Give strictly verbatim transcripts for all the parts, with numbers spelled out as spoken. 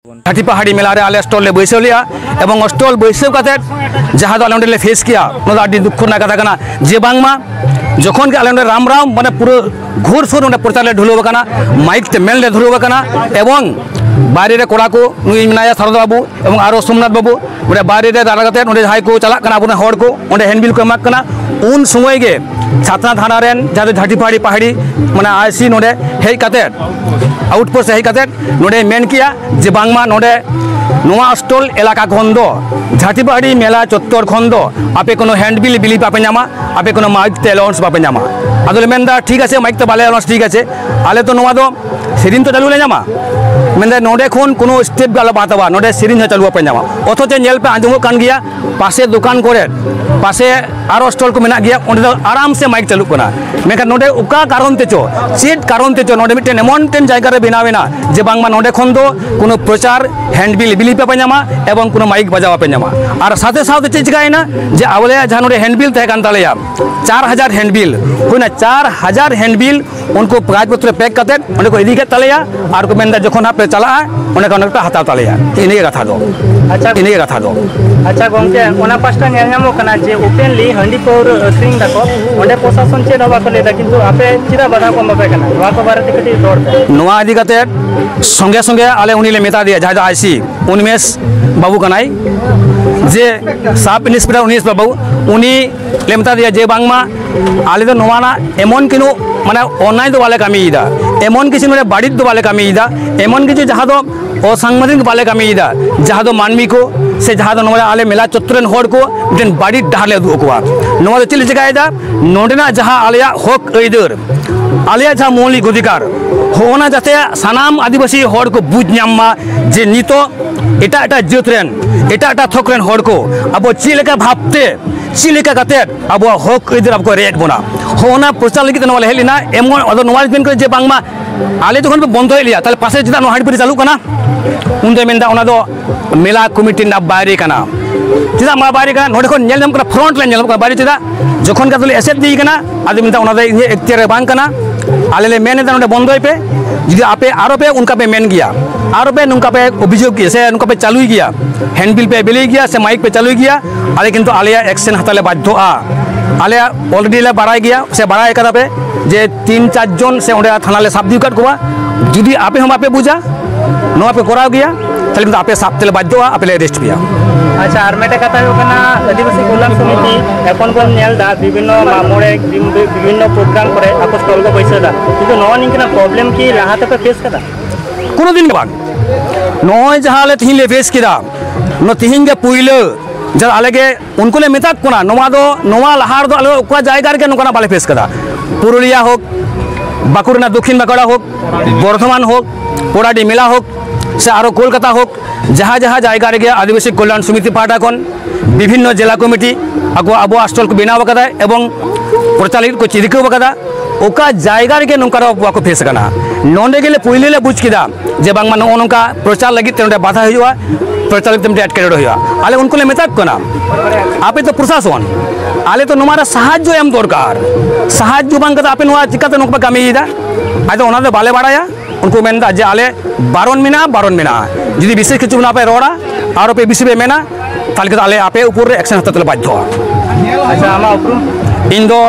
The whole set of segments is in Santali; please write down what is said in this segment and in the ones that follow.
ᱡᱷᱟᱹᱴᱤ ᱯᱟᱦᱟᱲᱤ ᱢᱮᱞᱟ ᱨᱮ ᱟᱞᱮ ᱥᱴᱚᱞ ᱞᱮ ᱵᱟᱹᱭᱥᱟᱹᱣ ᱞᱮᱜᱼᱟ, ᱮᱵᱚᱝ ᱥᱴᱚᱞ ᱵᱟᱹᱭᱥᱟᱹᱣ ᱠᱟᱛᱮ ᱡᱟᱦᱟᱸ ᱫᱚ ᱟᱞᱮ ᱚᱸᱰᱮ ᱞᱮ ᱯᱷᱮᱥ ᱠᱮᱜᱼᱟ, ᱚᱱᱟ ᱫᱚ ᱟᱹᱰᱤ ᱫᱩᱠᱠᱷᱚ ᱨᱮᱱᱟᱜ ᱠᱟᱛᱷᱟ ᱠᱟᱱᱟ᱾ ᱡᱮ ᱵᱟᱝᱢᱟ ᱡᱚᱠᱷᱚᱱ ᱜᱮ ᱟᱞᱮ ᱚᱸᱰᱮ ᱨᱟᱢ ᱨᱟᱢ, ᱢᱟᱱᱮ ᱯᱩᱨᱟᱹ ᱜᱷᱳᱨ ᱥᱳᱨ ᱚᱸᱰᱮ ᱯᱨᱚᱪᱟᱨ ᱞᱮ ᱫᱷᱩᱨᱟᱹᱣ ᱟᱠᱟᱱᱟ, ᱢᱟᱭᱤᱠ ᱛᱮ ᱢᱮᱱ ᱞᱮ ᱫᱷᱩᱨᱟᱹᱣ ᱟᱠᱟᱱᱟ, ᱮᱵᱚᱝ ᱵᱟᱭᱨᱮ ᱨᱮ ᱠᱚᱲᱟ ᱠᱚ, ᱱᱩᱭ ᱢᱮᱱᱟᱭᱟ ᱥᱟᱨᱚᱫᱟ ᱵᱟᱹᱵᱩ ᱮᱵᱚᱝ ᱟᱨᱚ ᱥᱳᱢᱱᱟᱛᱷ ᱵᱟᱹᱵᱩ, ᱚᱸᱰᱮ ᱵᱟᱭᱨᱮ ᱨᱮ ᱫᱟᱬᱟ ᱠᱟᱛᱮ ᱚᱸᱰᱮ ᱡᱟᱦᱟᱸᱭ ᱠᱚ ᱪᱟᱞᱟᱜ ᱠᱟᱱᱟ ᱟᱵᱚᱨᱮᱱ ᱦᱚᱲ ᱠᱚ, ᱚᱸᱰᱮ ᱦᱮᱱᱰᱵᱤᱞ ᱠᱚ ᱮᱢᱟᱜ ᱠᱟᱱᱟ, ᱩᱱ ᱥᱚᱢᱚᱭ ᱜᱮ ᱪᱷᱟᱛᱱᱟ ᱛᱷᱟᱱᱟ ᱨᱮᱱ ᱡᱟᱦᱟᱸ ᱫᱚ ᱡᱷᱟᱹᱴᱤ ᱯᱟᱦᱟᱲᱤ ᱯᱟᱦᱟᱲᱤ, ᱢᱟᱱᱮ ᱟᱭᱥᱤ ᱱᱚᱸᱰᱮ ᱦᱮᱡ ᱠᱟᱛᱮ, ᱟᱣᱩᱴ ᱯᱳᱥᱴ ᱦᱮᱡ ᱠᱟᱛᱮ ᱱᱚᱸᱰᱮ ᱢᱮᱱ ᱠᱮᱜᱼᱟ ᱡᱮ ᱵᱟᱝᱢᱟ ᱱᱚᱸᱰᱮ ᱱᱚᱣᱟ ᱥᱴᱚᱞ ᱮᱞᱟᱠᱟ ᱠᱷᱚᱱ ᱫᱚ, ᱡᱷᱟᱹᱴᱤ ᱯᱟᱦᱟᱲᱤ ᱢᱮᱞᱟ ᱪᱚᱛᱛᱚᱨ ᱠᱷᱚᱱ ᱫᱚ ᱟᱯᱮ ᱠᱳᱱᱳ ᱦᱮᱱᱰᱵᱤᱞ ᱵᱤᱞᱤ ᱵᱟᱯᱮ ᱧᱟᱢᱟ, ᱟᱯᱮ ᱠᱳᱱᱳ ᱢᱟᱭᱤᱠ ᱛᱮ ᱮᱞᱟᱣᱩᱱᱥ ᱵᱟᱯᱮ ᱧᱟᱢᱟ᱾ ᱟᱫᱚᱞᱮ ᱢᱮᱱᱫᱟ, ᱴᱷᱤᱠ ᱟᱪᱷᱮ, ᱢᱟᱭᱤᱠ ᱛᱮ ᱵᱟᱞᱮ ᱮᱞᱟᱣᱩᱱᱥ, ᱴᱷᱤᱠ ᱟᱪᱷᱮ, ᱟᱞᱮ ᱛᱚ ᱱᱚᱣᱟ ᱫᱚ ᱥᱮᱨᱮᱧ ᱛᱚ ᱪᱟᱹᱞᱩ ᱞᱮ ᱧᱟᱢᱟ, ᱢᱮᱱᱫᱟ ᱱᱚᱸᱰᱮ ᱠᱷᱚᱱ ᱠᱳᱱᱳ ᱥᱴᱮᱯ ᱜᱮ ᱟᱞᱚ ᱯᱮ ᱦᱟᱛᱟᱣᱟ, ᱱᱚᱸᱰᱮ ᱥᱮᱨᱮᱧ ᱦᱚᱸ ᱪᱟᱹᱞᱩ ᱵᱟᱯᱮ ᱧᱟᱢᱟ᱾ ᱚᱛᱷᱚᱪᱚ ᱧᱮᱞ ᱯᱮ, ᱟᱸᱡᱚᱢᱚᱜ ᱠᱟᱱ ᱜᱮᱭᱟ ᱯᱟᱥᱮ ᱫᱚᱠᱟᱱ ᱠᱚᱨᱮ, ᱯᱟᱥᱮ ᱟᱨᱚ ᱥᱴᱚᱞ ᱠᱚ ᱢᱮᱱᱟᱜ ᱜᱮᱭᱟ, ᱚᱸᱰᱮ ᱫᱚ ᱟᱨᱟᱢ ᱥᱮ ᱢᱟᱭᱤᱠ ᱪᱟᱹᱞᱩᱜ ᱠᱟᱱᱟ᱾ ᱢᱮᱱᱠᱷᱟᱱ ᱱᱚᱸᱰᱮ ᱚᱠᱟ ᱠᱟᱨᱚᱱ ᱛᱮᱪᱚ, ᱪᱮᱫ ᱠᱟᱨᱚᱱ ᱛᱮᱪᱚ ᱱᱚᱸᱰᱮ ᱢᱤᱫᱴᱮᱱ ᱮᱢᱚᱱ ᱢᱤᱫᱴᱮᱱ ᱡᱟᱭᱜᱟ ᱨᱮ ᱵᱮᱱᱟᱣ ᱮᱱᱟ ᱡᱮ ᱵᱟᱝᱢᱟ ᱱᱚᱸᱰᱮ ᱠᱷᱚᱱ ᱫᱚ ᱠᱳᱱᱳ ᱯᱨᱚᱪᱟᱨ ᱦᱮᱱᱰᱵᱤᱞ ᱵᱤᱞᱤ ᱯᱮ ᱧᱟᱢᱟ ᱮᱵᱚᱝ ᱠᱳᱱᱳ ᱢᱟᱭᱤᱠ ᱵᱟᱡᱟᱣ ᱵᱟᱯᱮ ᱧᱟᱢᱟ᱾ ᱟᱨ ᱥᱟᱛᱷᱮ ᱥᱟᱶᱛᱮ ᱪᱮᱫ ᱪᱤᱠᱟᱭᱮᱱᱟ ᱡᱮ ᱟᱞᱮᱭᱟᱜ ᱡᱟᱦᱟᱸ ᱱᱚᱸᱰᱮ ᱦᱮᱱᱰᱵᱤᱞ ᱛᱟᱦᱮᱸ ᱠᱟᱱ ᱛᱟᱞᱮᱭᱟ, ᱪᱟᱨ ᱦᱟᱡᱟᱨ ᱦᱮᱱᱰᱵᱤᱞ ᱦᱩᱭᱱᱟ, ᱪᱟᱨ ᱦᱟᱡᱟᱨ ᱦᱮᱱᱰᱵᱤᱞ ᱩᱱᱠᱩ ᱠᱟᱜᱚᱡᱽ ᱯᱚᱛᱨᱚ ᱯᱮᱠ ᱠᱟᱛᱮ ᱚᱸᱰᱮ ᱠᱚ ᱤᱫᱤ ᱠᱮᱫ ᱛᱟᱞᱮᱭᱟ᱾ ᱟᱨ ᱠᱚ ᱢᱮᱱᱫᱟ ᱡᱚᱠᱷᱚᱱ ᱦᱟᱸᱜ ᱯᱮ ᱪᱟᱞᱟᱜᱼᱟ, ᱚᱸᱰᱮ ᱠᱷᱚᱱ ᱯᱮ ᱦᱟᱛᱟᱣ ᱛᱟᱞᱮᱭᱟ᱾ ᱤᱱᱟᱹᱜᱮ ᱠᱟᱛᱷᱟ ᱫᱚ᱾ ᱟᱪᱪᱷᱟ᱾ ᱤᱱᱟᱹᱜᱮ ᱠᱟᱛᱷᱟ ᱫᱚ᱾ ᱟᱪᱪᱷᱟ ᱜᱚᱢᱠᱮ, ᱚᱱᱟ ᱯᱟᱥᱴᱟ ᱧᱮᱞ ᱧᱟᱢᱚᱜ ᱠᱟᱱᱟ ᱡᱮ ᱳᱯᱮᱱᱞᱤ ᱦᱟᱺᱰᱤ ᱯᱟᱹᱣᱨᱟᱹ ᱟᱹᱠᱷᱨᱤᱧ ᱫᱟᱠᱚ, ᱚᱸᱰᱮ ᱯᱨᱚᱥᱟᱥᱚᱱ ᱪᱮᱫ ᱦᱚᱸ ᱵᱟᱠᱚ ᱞᱟᱹᱭᱫᱟ, ᱠᱤᱱᱛᱩ ᱟᱯᱮ ᱪᱮᱫᱟᱜ ᱵᱟᱫᱷᱟ ᱠᱚ ᱮᱢᱟ ᱯᱮ ᱠᱟᱱᱟ? ᱱᱚᱣᱟ ᱠᱚ ᱵᱟᱨᱮᱛᱮ ᱠᱟᱹᱴᱤᱡ ᱨᱚᱲ ᱯᱮ᱾ ᱱᱚᱣᱟ ᱤᱫᱤ ᱠᱟᱛᱮ ᱥᱚᱸᱜᱮ ᱥᱚᱸᱜᱮ ᱟᱞᱮ ᱩᱱᱤ ᱞᱮ ᱢᱮᱛᱟ ᱫᱮᱭᱟ, ᱡᱟᱦᱟᱸᱭ ᱫᱚ ᱟᱭᱥᱤ ᱩᱱᱢᱮᱥ ᱵᱟᱹᱵᱩ ᱠᱟᱱᱟᱭ, ᱡᱮ ᱥᱟᱵ ᱤᱱᱥᱯᱮᱠᱴᱚᱨ ᱩᱱᱢᱮᱥ ᱵᱟᱹᱵᱩ, ᱩᱱᱤ ᱞᱮ ᱢᱮᱛᱟ ᱫᱮᱭᱟ ᱡᱮ ᱵᱟᱝᱢᱟ ᱟᱞᱮ ᱫᱚ ᱱᱚᱣᱟ ᱨᱮᱱᱟᱜ ᱮᱢᱚᱱ ᱠᱳᱱᱳ, ᱢᱟᱱᱮ, ᱚᱱᱱᱟᱭ ᱫᱚ ᱵᱟᱞᱮ ᱠᱟᱹᱢᱤᱭᱮᱫᱟ, ᱮᱢᱚᱱ ᱠᱤᱪᱷᱩ ᱱᱚᱰᱮ ᱵᱟᱹᱲᱤᱡ ᱫᱚ ᱵᱟᱞᱮ ᱠᱟᱹᱢᱤᱭᱮᱫᱟ, ᱮᱢᱚᱱ ᱠᱤᱪᱷᱩ ᱡᱟᱦᱟᱸ ᱫᱚ ᱚᱥᱟᱝᱵᱤᱫᱷᱟᱱᱤᱠ ᱵᱟᱞᱮ ᱠᱟᱹᱢᱤᱭᱮᱫᱟ, ᱡᱟᱦᱟᱸ ᱫᱚ ᱢᱟᱹᱱᱢᱤ ᱠᱚ ᱥᱮ ᱡᱟᱦᱟᱸ ᱫᱚ ᱱᱚᱰᱮ ᱟᱞᱮ ᱢᱮᱞᱟ ᱪᱚᱛᱛᱚᱨ ᱨᱮᱱ ᱦᱚᱲ ᱠᱚ ᱢᱤᱫᱴᱮᱱ ᱵᱟᱹᱲᱤᱡ ᱰᱟᱦᱟᱨ ᱞᱮ ᱩᱫᱩᱜ ᱟᱠᱚᱣᱟ᱾ ᱱᱚᱣᱟ ᱫᱚ ᱪᱮᱫ ᱞᱮ ᱪᱤᱠᱟᱭᱮᱫᱟ? ᱱᱚᱰᱮᱱᱟᱜ ᱡᱟᱦᱟᱸ ᱟᱞᱮᱭᱟᱜ ᱦᱚᱠ ᱟᱹᱭᱫᱟᱹᱨ, ᱟᱞᱮᱭᱟᱜ ᱡᱟᱦᱟᱸ ᱢᱳᱣᱞᱤᱠ ᱚᱫᱷᱤᱠᱟᱨ, ᱦᱚᱸᱜᱼᱚᱱᱟ ᱡᱟᱛᱮ ᱥᱟᱱᱟᱢ ᱟᱹᱫᱤᱵᱟᱹᱥᱤ ᱦᱚᱲ ᱠᱚ ᱵᱩᱡᱽ ᱧᱟᱢ ᱢᱟ ᱡᱮ ᱱᱤᱛᱚᱜ ᱮᱴᱟᱜ ᱮᱴᱟᱜ ᱡᱟᱹᱛ ᱨᱮᱱ, ᱮᱴᱟᱜ ᱮᱴᱟᱜ ᱛᱷᱚᱠ ᱨᱮᱱ ᱦᱚᱲ ᱠᱚ ᱟᱵᱚ ᱪᱮᱫ ᱞᱮᱠᱟ ᱵᱷᱟᱵᱽᱛᱮ, ᱪᱮᱫ ᱞᱮᱠᱟ ᱠᱟᱛᱮᱫ ᱟᱵᱚᱣᱟᱜ ᱦᱚᱠ ᱟᱹᱭᱫᱟᱹᱨ ᱟᱵᱚ ᱠᱚ ᱨᱮᱡ ᱮᱫ ᱵᱚᱱᱟ, ᱦᱚᱸᱜᱼᱚᱱᱟ ᱯᱨᱚᱪᱟᱨ ᱞᱟᱹᱜᱤᱫ ᱛᱮ ᱱᱚᱣᱟ ᱞᱮ ᱦᱮᱡ ᱞᱮᱱᱟ᱾ ᱮᱢᱚᱱ ᱟᱫᱚ ᱱᱚᱣᱟ ᱢᱮᱱ ᱠᱟᱱᱟ ᱡᱮ ᱵᱟᱝᱢᱟ ᱟᱞᱮ ᱡᱚᱠᱷᱚᱱ ᱯᱮ ᱵᱚᱱᱫᱚᱭᱮᱫ ᱞᱮᱭᱟ, ᱛᱟᱦᱞᱮ ᱯᱟᱥᱮ ᱪᱮᱫᱟᱜ ᱱᱚᱣᱟ ᱦᱟᱺᱰᱤ ᱯᱟᱹᱣᱨᱟᱹ ᱪᱟᱹᱞᱩᱜ ᱠᱟᱱᱟ? ᱩᱱ ᱫᱚᱭ ᱢᱮᱱᱫᱟ ᱚᱱᱟ ᱫᱚ ᱢᱮᱞᱟ ᱠᱚᱢᱤᱴᱤ ᱨᱮᱱᱟᱜ ᱵᱟᱭᱨᱮ ᱠᱟᱱᱟ᱾ ᱪᱮᱫᱟᱜ ᱢᱟ ᱵᱟᱭᱨᱮ ᱠᱟᱱᱟ? ᱱᱚᱰᱮ ᱠᱷᱚᱱ ᱧᱮᱞ ᱧᱟᱢᱚᱜ ᱠᱟᱱᱟ, ᱯᱷᱨᱚᱱᱴ ᱨᱮ ᱧᱮᱞᱚᱜ ᱠᱟᱱᱟ ᱵᱟᱭᱨᱮ᱾ ᱪᱮᱫᱟᱜ? ᱡᱚᱠᱷᱚᱱ ᱜᱮ ᱟᱫᱚᱞᱮ ᱮᱥᱮᱫ ᱤᱫᱤᱭᱮ ᱠᱟᱱᱟ, ᱟᱫᱚ ᱢᱮᱱᱫᱟ ᱚᱱᱟ ᱫᱚ ᱤᱧᱟᱹᱜ ᱮᱠᱛᱤᱭᱟᱨ ᱨᱮ ᱵᱟᱝ ᱠᱟᱱᱟ, ᱟᱞᱮ ᱞᱮ ᱢᱮᱱ ᱮᱫᱟ, ᱱᱚᱰᱮ ᱵᱚᱱᱫᱚᱭ ᱯᱮ᱾ ᱡᱩᱫᱤ ᱟᱯᱮ ᱟᱨᱚ ᱯᱮ ᱚᱱᱠᱟ ᱯᱮ ᱢᱮᱱ ᱜᱮᱭᱟ, ᱟᱨᱚ ᱯᱮ ᱱᱚᱝᱠᱟ ᱯᱮ ᱚᱵᱷᱤᱡᱳᱜᱽ ᱜᱮᱭᱟ ᱥᱮ ᱱᱚᱝᱠᱟ ᱯᱮ ᱪᱟᱹᱞᱩᱭ ᱜᱮᱭᱟ, ᱦᱮᱱᱰᱵᱤᱞ ᱯᱮ ᱵᱤᱞᱤᱭ ᱜᱮᱭᱟ ᱥᱮ ᱢᱟᱭᱤᱠ ᱯᱮ ᱪᱟᱹᱞᱩᱭ ᱜᱮᱭᱟ, ᱟᱞᱮ ᱠᱤᱱᱛᱩ ᱟᱞᱮᱭᱟᱜ ᱮᱠᱥᱮᱱ ᱦᱟᱛᱟᱣ ᱞᱮ ᱵᱟᱫᱽᱫᱷᱚᱜᱼᱟ᱾ ᱟᱞᱮᱭᱟᱜ ᱚᱞᱨᱮᱰᱤ ᱞᱮ ᱵᱟᱲᱟᱭ ᱜᱮᱭᱟ ᱥᱮ ᱵᱟᱲᱟᱭ ᱠᱟᱫᱟ ᱯᱮ ᱡᱮ ᱛᱤᱱ ᱪᱟᱨ ᱡᱚᱱ ᱥᱮ ᱚᱸᱰᱮ ᱛᱷᱟᱱᱟ ᱞᱮ ᱥᱟᱵ ᱤᱫᱤ ᱟᱠᱟᱫ ᱠᱚᱣᱟ᱾ ᱡᱩᱫᱤ ᱟᱯᱮ ᱦᱚᱸ ᱵᱟᱯᱮ ᱵᱩᱡᱟ, ᱱᱚᱣᱟ ᱯᱮ ᱠᱚᱨᱟᱣ ᱜᱮᱭᱟ, ᱛᱟᱦᱚᱞᱮ ᱠᱤᱱᱛᱩ ᱟᱯᱮ ᱥᱟᱵ ᱛᱮᱞᱮ ᱵᱟᱫᱽᱫᱷᱚᱜᱼᱟ, ᱟᱯᱮ ᱞᱮ ᱟᱨᱮᱥᱴ ᱯᱮᱭᱟ᱾ ᱟᱪᱪᱷᱟ, ᱟᱨ ᱢᱤᱫᱴᱮᱱ ᱠᱟᱛᱷᱟ ᱦᱩᱭᱩᱜ ᱠᱟᱱᱟ, ᱟᱹᱫᱤᱵᱟᱹᱥᱤ ᱠᱚᱞᱭᱟᱱ ᱥᱚᱢᱤᱛᱤ ᱮᱠᱷᱚᱱ ᱵᱚᱱ ᱧᱮᱞ ᱮᱫᱟ ᱵᱤᱵᱷᱤᱱᱱᱚ ᱢᱟᱜ ᱢᱚᱬᱮ, ᱵᱤᱵᱷᱤᱱᱱᱚ ᱯᱨᱳᱜᱨᱟᱢ ᱠᱚᱨᱮ ᱟᱠᱚ ᱥᱴᱚᱞ ᱠᱚ ᱵᱟᱹᱭᱥᱟᱹᱣ ᱮᱫᱟ, ᱠᱤᱱᱛᱩ ᱱᱚᱣᱟ ᱱᱤᱝᱠᱟᱹᱱᱟᱜ ᱯᱨᱚᱵᱞᱮᱢ ᱠᱤ ᱞᱟᱦᱟ ᱛᱮᱯᱮ ᱯᱷᱮᱥ ᱠᱟᱫᱟ? ᱠᱳᱱᱳ ᱫᱤᱱ ᱜᱮ ᱵᱟᱝ᱾ ᱱᱚᱜᱼᱚᱭ ᱡᱟᱦᱟᱸ ᱟᱞᱮ ᱛᱤᱦᱤᱧ ᱞᱮ ᱯᱷᱮᱥ ᱠᱮᱫᱟ, ᱱᱚᱣᱟ ᱛᱤᱦᱤᱧ ᱜᱮ ᱯᱩᱭᱞᱟᱹ ᱡᱟᱦᱟᱸ ᱟᱞᱮ ᱜᱮ ᱩᱱᱠᱩ ᱞᱮ ᱢᱮᱛᱟ ᱠᱚ ᱠᱟᱱᱟ, ᱱᱚᱣᱟ ᱫᱚ, ᱱᱚᱣᱟ ᱞᱟᱦᱟ ᱨᱮᱫᱚ ᱟᱞᱮ ᱚᱠᱟ ᱡᱟᱭᱜᱟ ᱨᱮᱜᱮ ᱱᱚᱝᱠᱟᱱᱟᱜ ᱵᱟᱞᱮ ᱯᱷᱮᱥ ᱠᱟᱫᱟ᱾ ᱯᱩᱨᱩᱞᱤᱭᱟ ᱦᱳᱠ, ᱵᱟᱸᱠᱩᱲᱟ ᱨᱮᱱᱟᱜ ᱫᱚᱠᱠᱷᱤᱱ ᱵᱟᱸᱠᱩᱲᱟ ᱦᱳᱠ, ᱵᱚᱨᱫᱷᱚᱢᱟᱱ ᱦᱳᱠ, ᱯᱚᱲᱟᱰᱤ ᱢᱮᱞᱟ ᱦᱳᱠ, ᱥᱮ ᱟᱨᱚ ᱠᱳᱞᱠᱟᱛᱟ ᱦᱳᱠ, ᱡᱟᱦᱟᱸ ᱡᱟᱦᱟᱸ ᱡᱟᱭᱜᱟ ᱨᱮᱜᱮ ᱟᱹᱫᱤᱵᱟᱹᱥᱤ ᱠᱚᱞᱭᱟᱱ ᱥᱚᱢᱤᱛᱤ ᱯᱟᱦᱴᱟ ᱠᱷᱚᱱ ᱵᱤᱵᱷᱤᱱᱱᱚ ᱡᱮᱞᱟ ᱠᱚᱢᱤᱴᱤ ᱟᱠᱚ ᱟᱵᱚᱣᱟᱜ ᱥᱴᱚᱞ ᱠᱚ ᱵᱮᱱᱟᱣ ᱟᱠᱟᱫᱟ ᱮᱵᱚᱝ ᱯᱨᱚᱪᱟᱨ ᱞᱟᱹᱜᱤᱫ ᱠᱚ ᱨᱤᱠᱟᱹᱣ ᱟᱠᱟᱫᱟ, ᱚᱠᱟ ᱡᱟᱭᱜᱟ ᱨᱮᱜᱮ ᱱᱚᱝᱠᱟ ᱫᱚ ᱵᱟᱠᱚ ᱯᱷᱮᱥ ᱟᱠᱟᱱᱟ᱾ ᱱᱚᱸᱰᱮ ᱜᱮᱞᱮ ᱯᱩᱭᱞᱩ ᱞᱮ ᱵᱩᱡᱽ ᱠᱮᱫᱟ ᱡᱮ ᱵᱟᱝᱢᱟ ᱱᱚᱜᱼᱚ ᱱᱚᱝᱠᱟ ᱯᱨᱚᱪᱟᱨ ᱞᱟᱹᱜᱤᱫ ᱛᱮ ᱱᱚᱸᱰᱮ ᱵᱟᱫᱷᱟ ᱦᱩᱭᱩᱜᱼᱟ, ᱯᱨᱚᱪᱟᱨ ᱞᱟᱹᱜᱤᱫ ᱛᱮ ᱢᱤᱫᱴᱮᱱ ᱮᱴᱠᱮᱴᱚᱬᱮ ᱦᱩᱭᱩᱜᱼᱟ᱾ ᱟᱞᱮ ᱩᱱᱠᱩ ᱞᱮ ᱢᱮᱛᱟ ᱠᱚ ᱠᱟᱱᱟ, ᱟᱯᱮ ᱛᱚ ᱯᱨᱚᱥᱟᱥᱚᱱ, ᱟᱞᱮ ᱛᱚ ᱱᱚᱣᱟ ᱨᱮ ᱥᱟᱦᱟᱡᱽᱡᱚ ᱮᱢ ᱫᱚᱨᱠᱟᱨ, ᱥᱟᱦᱟᱡᱽᱡᱚ ᱵᱟᱝ ᱠᱟᱛᱮ ᱟᱯᱮ ᱱᱚᱣᱟ ᱪᱤᱠᱟᱹᱛᱮ ᱱᱚᱝᱠᱟ ᱯᱮ ᱠᱟᱹᱢᱤᱭᱮᱫᱟ? ᱟᱫᱚ ᱚᱱᱟ ᱫᱚ ᱵᱟᱞᱮ ᱵᱟᱲᱟᱭᱟ᱾ ᱩᱱᱠᱩ ᱢᱮᱱᱫᱟ ᱡᱮ ᱟᱞᱮ ᱵᱟᱨᱚᱱ ᱢᱮᱱᱟᱜᱼᱟ, ᱵᱟᱨᱚᱱ ᱢᱮᱱᱟᱜᱼᱟ, ᱡᱩᱫᱤ ᱵᱤᱥᱮᱥ ᱠᱤᱪᱷᱩ ᱱᱚᱣᱟ ᱯᱮ ᱨᱚᱲᱟ, ᱟᱨᱚ ᱯᱮ ᱵᱤᱥᱤ ᱯᱮ ᱢᱮᱱᱟ, ᱛᱟᱦᱚᱞᱮ ᱠᱷᱟᱱ ᱟᱞᱮ ᱟᱯᱮ ᱩᱯᱚᱨ ᱨᱮ ᱮᱠᱥᱮᱱ ᱦᱟᱛᱟᱣ ᱛᱮᱞᱮ ᱵᱟᱫᱽᱫᱷᱚᱜᱼᱟ᱾ ᱟᱪᱪᱷᱟ, ᱟᱢᱟᱜ ᱩᱯᱨᱩᱢ? ᱤᱧ ᱫᱚ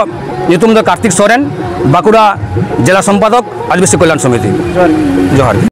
ᱧᱩᱛᱩᱢ ᱫᱚ ᱠᱟᱨᱛᱤᱠ ᱥᱚᱨᱮᱱ, ᱵᱟᱸᱠᱩᱲᱟ ᱡᱮᱞᱟ ᱥᱚᱢᱯᱟᱫᱚᱠ, ᱟᱹᱫᱤᱵᱟᱹᱥᱤ ᱠᱚᱞᱭᱟᱱ ᱥᱚᱢᱤᱛᱤ᱾ ᱡᱚᱦᱟᱨ ᱜᱮ᱾ ᱡᱚᱦᱟᱨ ᱜᱮ᱾